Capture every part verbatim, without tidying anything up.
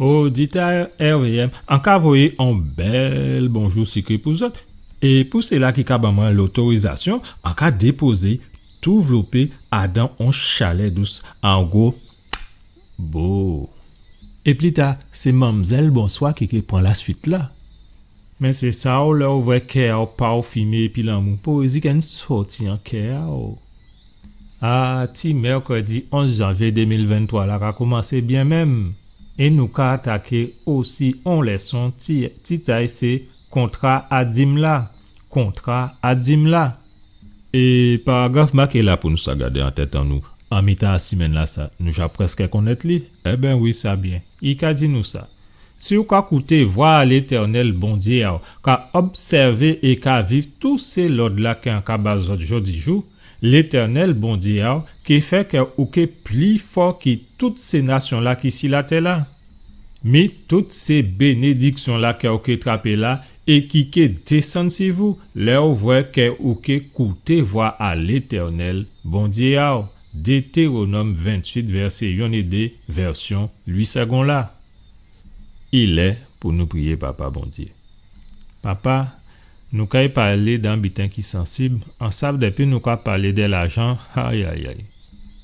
Oditè R V M, an ka voyé on bèl bonjou sikré pou zòt. É pou sila ki ka ban mwen lotorizasyon, an ka dépozé tou vlopé adan on chalè dous, an gwo bo. É pli ta, sé manmzèl Bonswa ki ké pran laswit-la. Mé sé sa, ou lè ou vwè kè a'w pafimé épi lanmou, powézi ké sòti an kè a'w. A, ti mèkrèdi onz janvyé dé mil venntwa la ka koumansé byen menm. É nou ka ataké osi on lèson ti, tit a'y sé kontra a dim-la. Kontra a dim-la. É paragraf maké-la pou nou sa gadé an tèt an nou, an mitan a simenn-lasa, nou ja prèskè konnèt li. Ében wi, sa byen. I ka di nou sa. Si ou ka kouté vwa a Létènèl, Bondyé a'w, ka obsèvé é ka viv tout sé lòd-la kè an ka ba zòt jòdijou, Létènèl, Bondyé a'w, ké fè kè ou ké pli fò ki tout sé nasyon-la ki si latè-la. Mi tout sé bénédiksyon-la kè ou ké trapé la é ki ké désann si vou, lè ou vwè kè ou ké kouté vwa a Létènèl, Bondyé a'w. Détéwonòm ventuit, vèsé yonn é dé, vèsyon Louis Segond la. I lè pou nou priyé Papa Bondyé. Papa, nou kay palé d'on biten ki sansib, an sav dèpi nou ka palé dè lajan, ayayay.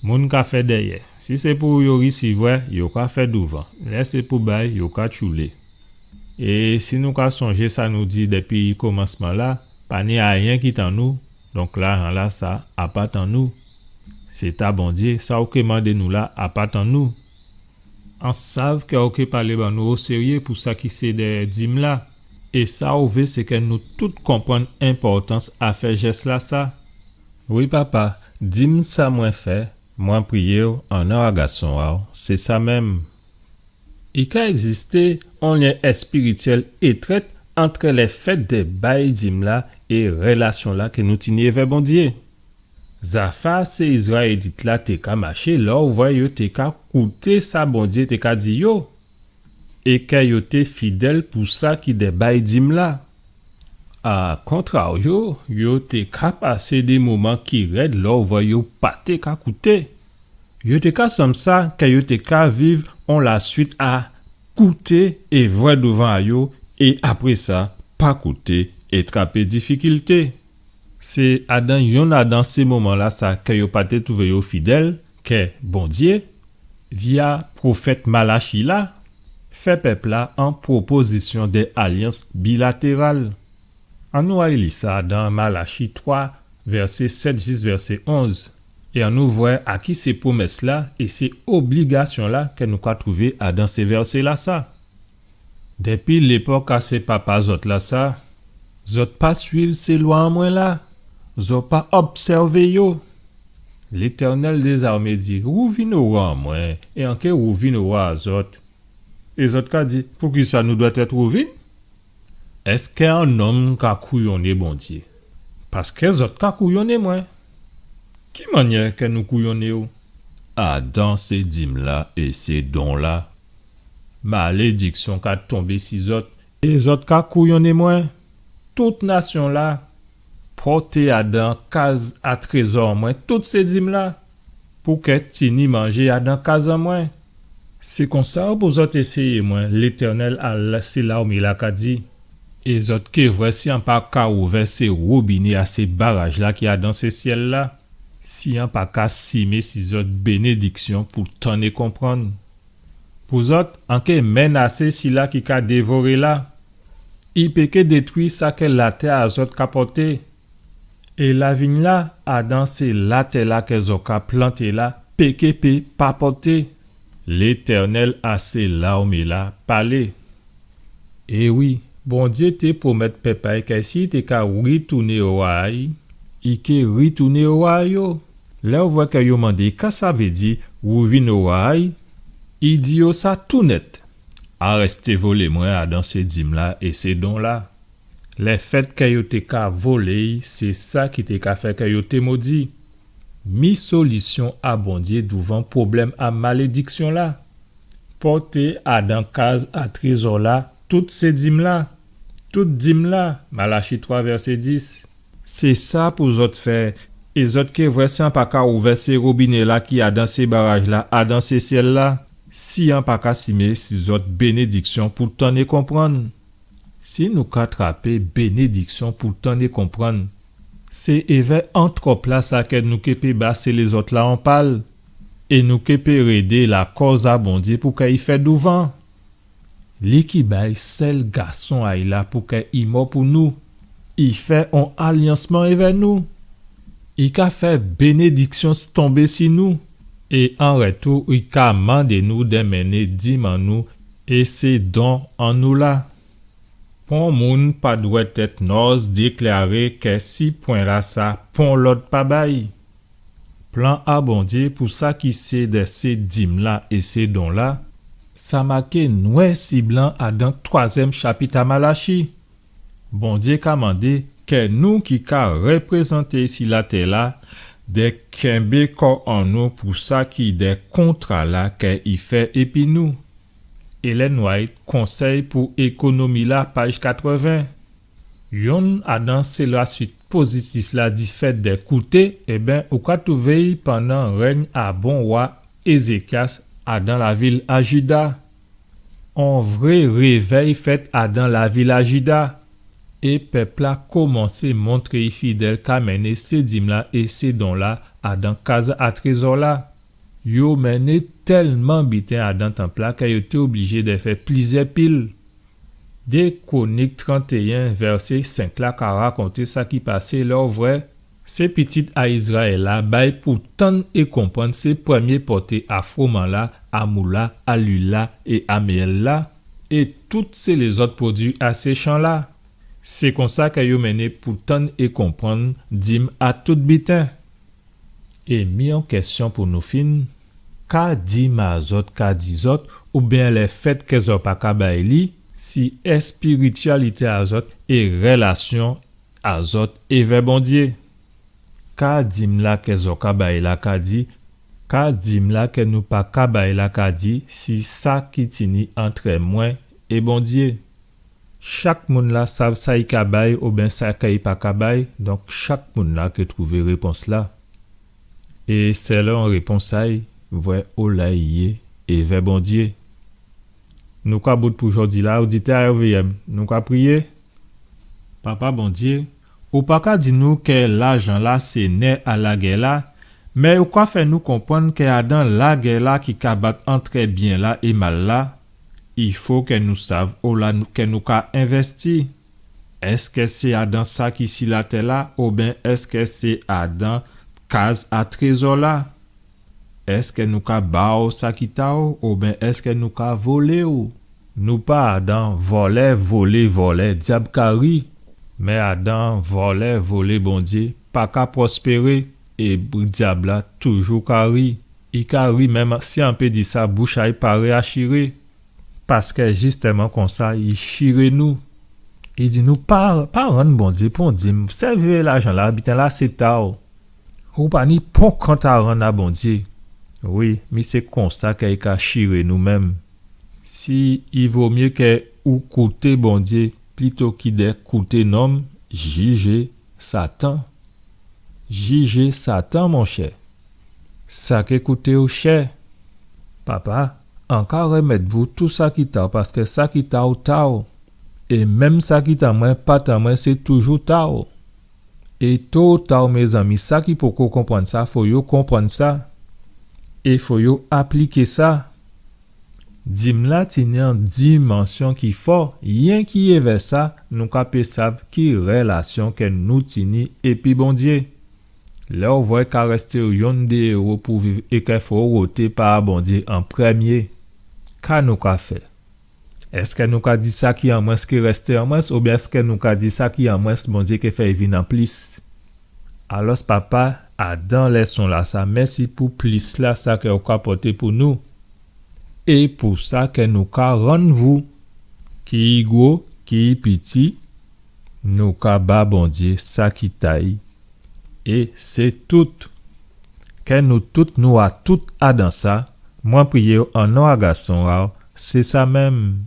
Moun ka fè dèyè. Si sé pou yo risivwè, yo ka fè douvan. Lè sé pou bay, yo ka tchoulé. É si nou ka sonjé sa nou di dèpi komansman-la, pa ni ayen ki tan nou, donk lajan-lasa, a pa tan nou. Sé ta Bondyé, sa ou ké mandé nou la, a pa tan nou. An sav kè ou ké palé ban nou oséryé pou sa ki sé dèyè dim-la. É sa ou vé sé kè nou tout konprann enpòtans a fè jès-lasa. Wi Papa, dim sa mwen fè, mwen priyé'w an non a Gason a'w, sé sa menm. I ka ègzisté on lyen èspirityèl étrèt ant lèfèt dè bay dim-la é rélasyon-la kè nou tini èvè Bondyé. Zafè a sé Izrayélit-la té ka maché lè ou vwè yo té ka kouté sa Bondyé té ka di yo, é kè yo té fidèl pou sa ki dè bay dim-la. A kontraryo, yo té ka pasé dé moman ki rèd lè ou vwè yo pa té ka kouté. Yo té ka sanm sa kè yo té ka viv on laswit a kouté é vwè douvan a yo, é apré sa, pa kouté é trapé difikilté. Sé adan yonn adan sé moman-lasa kè yo pa té twouvé yo fidèl, kè Bondyé, via pwofèt Malachi la, fè pèp-la on pwopozisyon dè alyans bilatéral. Annou ay li sa dan Malachi twa, vèsé sèt jis vèsé onz, é annou vwè a ki sé pwomès-la é sé obligasyon-la kè nou ka twouvé adan sé vèsé-lasa. Dépi lépòk a sé papa zòt-lasa, zòt pa swiv sé lwa an mwen la, zòt pa obsèvé yo. Létènèl dé zarmé di, wouvin owa an mwen, é an ké wouvin owa a zòt. É zòt ka di, poukisa nou dwèt èt wouvin? Èskè on nonm ka kouyonné Bondyé? Paskè zòt ka kouyonné mwen. Ki mannyè kè nou kouyonné yo? Adan sé dim-la é sé don-la. Malédiksyon ka tonbé si zòt, é zòt ka kouyonné mwen. Tout nasyon-la, pòté adan kaz a trézò an mwen tout sé dim-la, pou kè tini manjé adan kaz an mwen. Sé konsa pou zòt éséyé mwen, Létènèl a sé larmé-la ka di. É zòt ké vwè si an pa ka ouvè sé wobiné a sé baraj-la ki adan sé syèl-la, si an pa ka simé si zòt bénédiksyon pou tann é konprann. Pou zòt, an ké mennasé sila ki ka dévoré la. I pé ké détwi sa kè latè a zòt ka pòté. É lavign-la, adan sé latè-la kè zòt ka planté la, pé ké pé pa pòté. Létènèl a sé larmé-la palé. É wi, Bondyé té pwomèt pèp a-y kè si i té ka ritouné owa a-y, i ké ritouné owa a yo. Lè ou vwè kè yo mandé ka sa vé di wouvin owa a-y, i di yo sa tou nèt. Arèsté volé mwen adan sé dim-la é sé don-la. Lèfèt kè yo té ka volé-y, sé sa ki té ka fè kè yo té modi. Mi solisyon a Bondyé douvan pwoblèm a malédiksyon-la. Pòté adan kaz a trézò-la tout sé dim-la. Tout dim-la, Malachi twa vèsé dis. Sé sa pou zòt fè, é zòt ké vwè si an pa ka ouvè sé wobiné-la ki adan sé baraj-la, adan sé syèl-la. si an pa ka simé si zòt bénédiksyon pou tann é konprann. Si nou ka trapé bénédiksyon pou tann é konprann, sé évè an twòp la sa kè nou ké pé ba sé lézòt la on pal, é nou ké pé rédé lakòz a Bondyé pou kè i fè douvan. Li ki bay sèl gason a'y la pou kè i mò pou nou. I fè on alyansman évè nou. I ka fè bénédiksyon tonbé si nou. É an rètou, i ka mandé nou dè mennen dim an nou é sé don an nou la. Pon moun pa dwèt èt nòz déklaré kè si pwen la sa, pon lòt pa bay. Plan a Bondyé pou sa ki sé dè sé dim la é sé don la, sa maké nwè si blan adan twazyèm chapit a Malachi. Bondyé ka mandé kè nou ki ka réprézanté si latè la, dè kenbé kò an nou pou sa ki dè kontra la kè i fè épi nou. Ellen White, Konsèy pou ékonomi la, paj katrèven. Yonn adan sé laswit pozitif la difèt dè kouté, ében, ou ka twouvé'y pandan règn a bon wa Ézékyas adan lavil a Jida. On vré révèy fèt adan lavil a Jida. É pèp la komansé montré i fidèl ka mennen sé dim la é sé don la adan kaz a trézò la. Yo mennen tèlman biten adan tanp la kè yo té oblijé dè fè plizyè pil. Dé Kwonik trantéyen, vèsé senk la ka rakonté sa ki pasé lè ou vwè sé pitit a Izrayèl la bay pou tann é konprann sé prèmyé pòté a fwoman la, a mou la, a luil la é a myèl la, é tout sé lézòt pwodui a sé chan la. Sé konsa kè yo mennen pou tann é konprann dim a tout biten. É mi on kèsyon pou nou fin, ka dim a zòt ka di zòt, oubyen lèfèt kè zòt pa ka bay li, si èspirityalité a zòt é rèlasyon a zòt évè Bondyé? Ka dim la kè zòt ka bay la ka di, ka dim la kè nou pa ka bay la ka di, si sa ki tini antrè mwen é Bondyé? Chak moun la sav sa i ka bay oubyen sa kè i pa ka bay, donk chak moun la ké twouvé répons la. É sèlon répons a'y, vwè ola i yé évè Bondyé. Nou ka bout pou jòdi la, oditè a R V M, nou ka priyé. Papa Bondyé, ou pa ka di nou kè lajan la sé nè a lagè la, mé ou ka fè nou konprann kè adan lagè la ki ka bat antrè byen la é mal la, i fo kè nou sav ola nou, kè nou ka envèsti. Èskè sé adan sa ki si latè la, oubyen èskè sé adan kaz a trézò la? Èskè nou ka ba'w sa ki ta'w, oubyen èskè nou ka volé'w? Nou pa adan vòlè, volé, vòlè, dyab ka ri. Mé adan vòlè, volé, Bondyé pa ka pwospéré, é dyab la toujou ka ri. I ka ri menm si an pé di sa, bouch a'y paré a chiré. Paskè jistèman konsa, i chiré nou. I di nou pa, pa rann Bondyé pon dim, sèvi lajan la, biten la sé ta'w. Ou pa ni pon kont a rann a Bondyé. Wi, mi sé konsa kè i ka chiré nou menm. Si i vo myé kè ou kouté Bondyé plito ki dè kouté nonm, jijé Satan. Jijé Satan, monchè. Sa ké kouté'w chè. Papa, an ka rèmèt vou tou sa ki ta'w, paskè sa ki ta'w, ta'w. É menm sa ki tan mwen, pa tan mwen, sé toujou ta'w. É to ou ta, mézanmi, sa ki poko konprann sa, fo yo konprann sa. É fo yo apliké sa. Dim la tini on dimansyon ki fò, yenki évè sa, nou ka pé sav ki rèlasyon kè nou tini épi Bondyé. Lè ou vwè ka rèsté'w yonn dé éwo pou viv é kè fo ou woté pa a Bondyé an prèmyé, ka nou ka fè? Èskè nou ka di sa ki an mwens ké rèsté an mwens, oubyen èskè nou ka di sa ki an mwens, Bondyé ké fè'y vin an plis? Alòs, Papa, adan lèson-lasa, mèsi pou plis-lasa kè ou ka pòté pou nou, é pou sa kè nou ka rann vou, ki gwo, ki piti, nou ka ba Bondyé sa ki ta'y, é sé tout. Kè nou tout, nou a tout adan sa, mwen priyé'w an non a Gason a'w, sé sa menm.